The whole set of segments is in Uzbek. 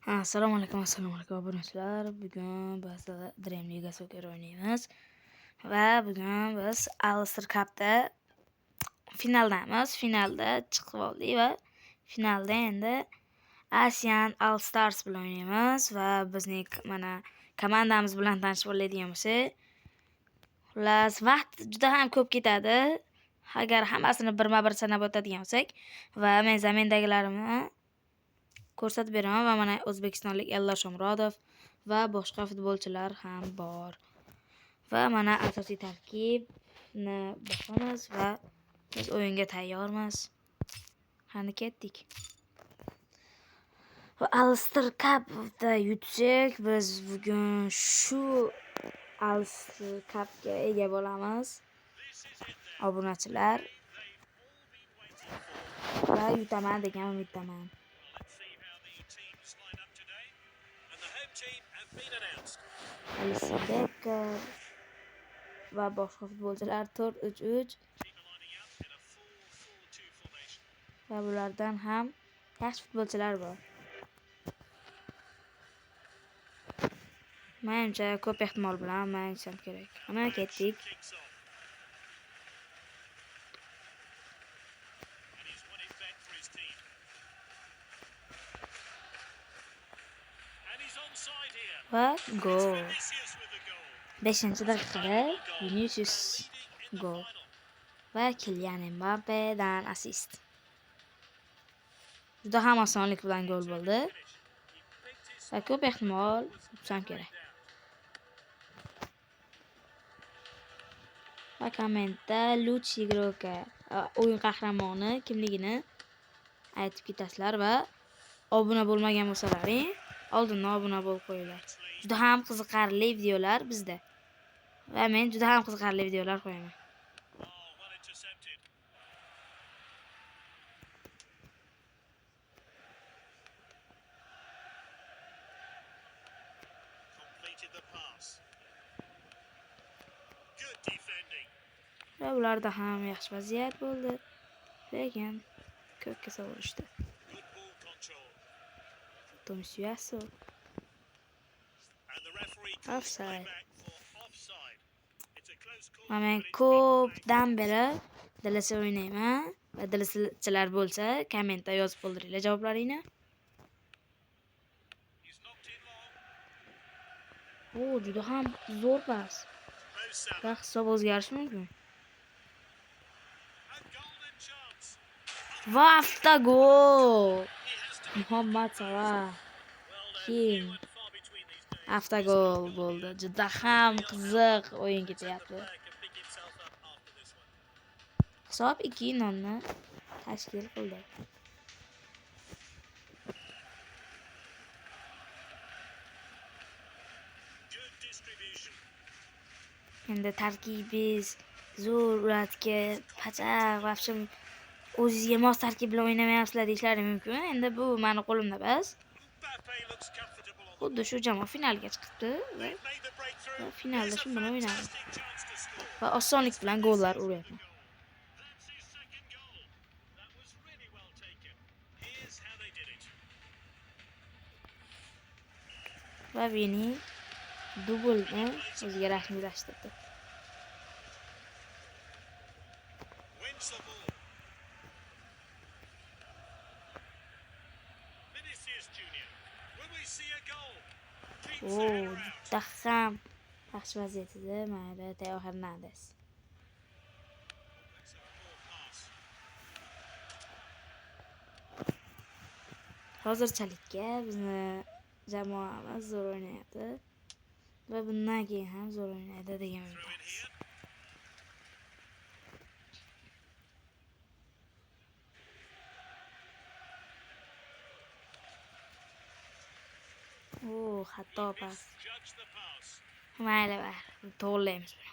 Assalomu alaykum, assalomu alaykum obunachilar. Bugun biz Dream League Soccer o'ynaymiz. Va bugun biz Ulster Cup'da finaldamiz. Finalda chiqib oldik va finalda endi Asian All Stars bilan o'ynaymiz va bizning mana komandamiz bilan tanishib oladigan bo'lsak, xullas vaqt juda ham ko'p ketadi. Agar hammasini birma-bir sanab o'tadigan bo'lsak va men zamindagilarimni ko'rsatib beraman va mana o'zbekistonlik Eldor Shomurodov va boshqa futbolchilar ham bor. Va mana asosiy tarkibni boshlaymiz va biz o'yinga tayyormiz. Qani ketdik. Va Ulster Cup'da yutsak, biz bugun shu Ulster Cup'ga ega bo'lamiz. Obunachilar va yutaman degan umiddaman. Alisson Becker va boshqa futbolchilar 4-3-3 va bulardan ham yaxshi futbolchilar bor. Menimcha ko'p ehtimol bilan men aytsam kerak. Mana ketdik. Va gol. 5-daqiqada Vinicius gol. Va Kylian Mbappe'dan assist. Juda ham osonlik bilan gol bo'ldi. Va ko'p ehtimol yutsam kerak. Va kommentda Luch Igroka o'yin qahramoni kimligini aytib ketasizlar va obuna bo'lmagan bo'lsalaring oldindan obuna bo'lib qo'yinglar. Juda ham qiziqarli videolar bizda. Va men juda ham qiziqarli videolar qo'yaman. Va ularda ham yaxshi vaziyat bo'ldi. Lekin ko'kka sovurishdi. Tomiyasu. Offside. Va men ko'pdan beri DLC o'ynayman va DLCchilar bo'lsa, kommentda yozib qoldiringlar javoblaringni. O, juda ham zo'r pas. Va hisob o'zgarishi mumkin. Va avtogol. Muhammad Salah. Kim? Avtogol bo'ldi. Juda ham qiziq o'yin kechyapti. Hisob 2-0 ni tashkil qildi. Endi tarkibimiz zo'r ularga pachaq vobshim o'zizga mos tarkib bilan o'ynamayapsizlar deyishlari mumkin. Endi bu meni qo'limda bas. Xuddi shu jamoa finalga chiqibdi va finalda shu bilan o'ynadi. Va osonlik bilan gollar uryapman. Va Vini dublni o'ziga rasmiylashtirdi. O, juda ham yaxshi vaziyat edi. Mayli, Teo Hernandez. Hozirchalikka bizni jamoamiz zo'r o'ynayapti va bundan keyin ham zo'r o'ynaydi degan umiddamiz. O, xato pas. Mayli, to'g'rilaymiz buni.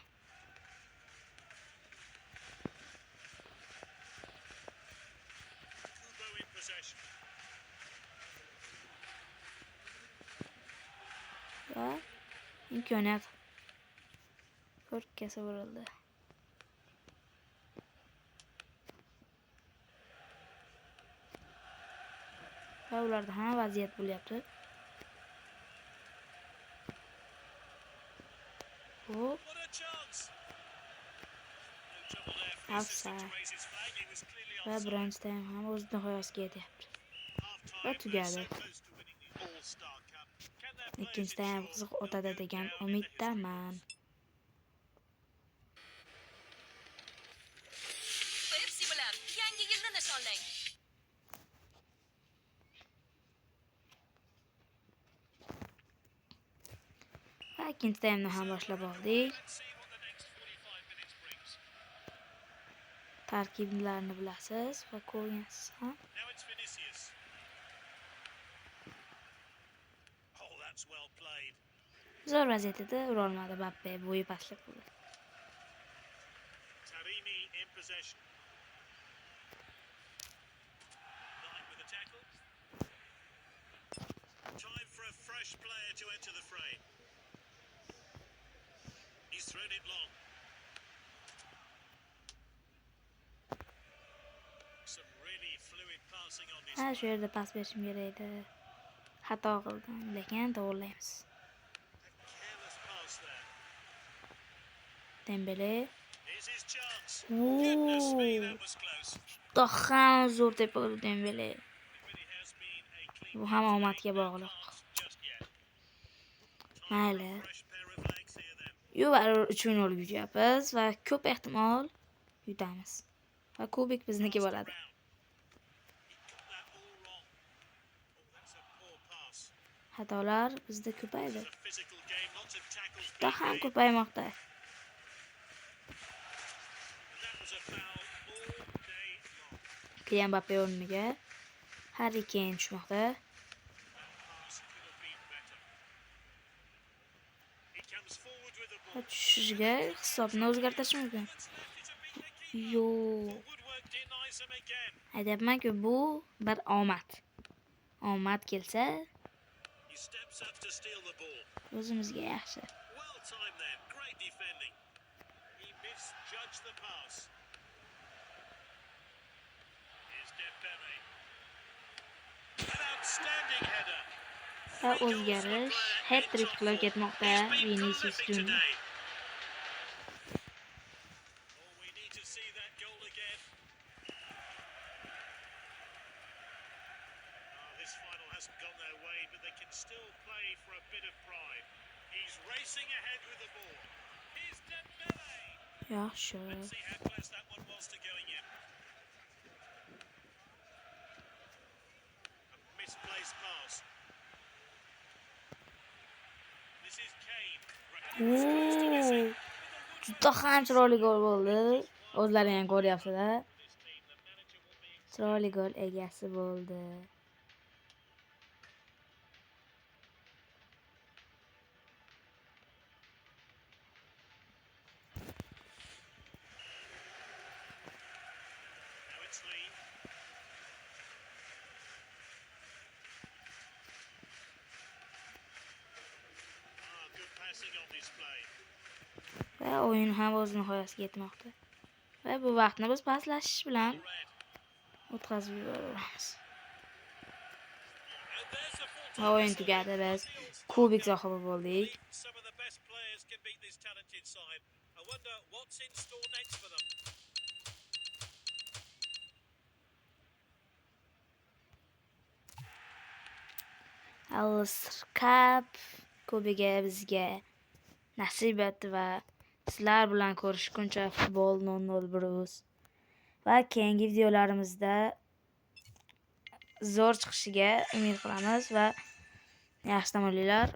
Va imkoniyat ko'rkka sovurildi. Va ularda ham vaziyat bo'lyapti. Hop. Ofsayt. Va birinchi taym ham o'z nihoyasiga yetyapti. Va tugadi. Ikkinchi taym qiziq o'tadi degan umiddaman. Pepsi bilan yangi yilni nishonlang. Va ikkinchi taymni ham boshlab oldik. Tarkiblarni bilasiz va ko'rgansiz ham. Zo'r vaziyatida urolmadi Mbappe, bo'yi pastlik qildi. Ha, shu yerda pas berishim kerak edi. Xato qildim, lekin to'g'rilaymiz. Dembele. Juda ham zo'r tepa urdi Dembele. Bu ham omadga bog'liq. Mayli. Yu baribir 3-0 yutyapmiz va ko'p ehtimol yutamiz. Va kubik bizniki bo'ladi. Xatolar bizda ko'paydi. Juda ham ko'paymoqda. Kylian Mbappe o'rniga Harry Kane tushmoqda. Va tushishiga hisobni o'zgartirish mumkin. Yo'q. Aytyapman-ku, bu bir omad. Omad kelsa o'zimizga yaxshi. Va o'zgarish hat-trick qilib ketmoqda Vinicius Junior. Yaxshi. Juda ham chiroyli gol bo'ldi. O'zlari ham ko'ryapsizlar. Chiroyli gol egasi bo'ldi. Va o'yin ham o'z nihoyasiga yetmoqda. Va bu vaqtni biz paslashish bilan o'tkazib yuboramiz. Va o'yin tugadi. Biz kubik sohibi bo'ldik. Al-Nassr Cup kubiga bizga nasib etdi va sizlar bilan ko'rishguncha Futbol 001 va keyingi videolarimizda zo'r chiqishiga umid qilamiz va yaxshi dam olinglar.